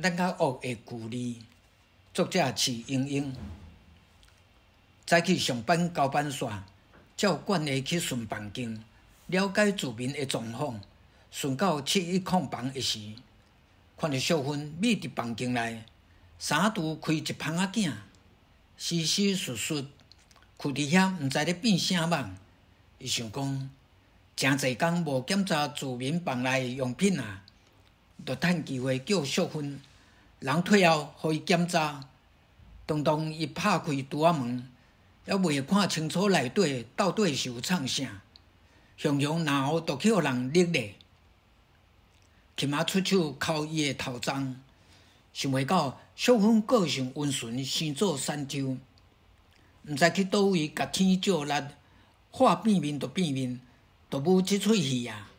咱較惡的距離。作者徐英英。早起上班交班煞，照慣例去巡房間，了解住民的狀況。巡到七一空房的時，看著淑芬覕佇房間內，衫櫥開一芳仔囝，死死實實跍佇遐，毋知咧變啥夢。伊想講，誠濟工無檢查住民房內的用品啊，就趁機會叫淑芬人退後，予伊檢查。當當伊拍開櫥仔門，猶未看清楚內底到底是有創啥，雄雄然後就去予人勒咧，琴仔出手摳伊的頭鬃，想袂到淑芬個性溫順，生做山丘，毋知去佗位共天借力，話變面就變面，就無這喙戲啊！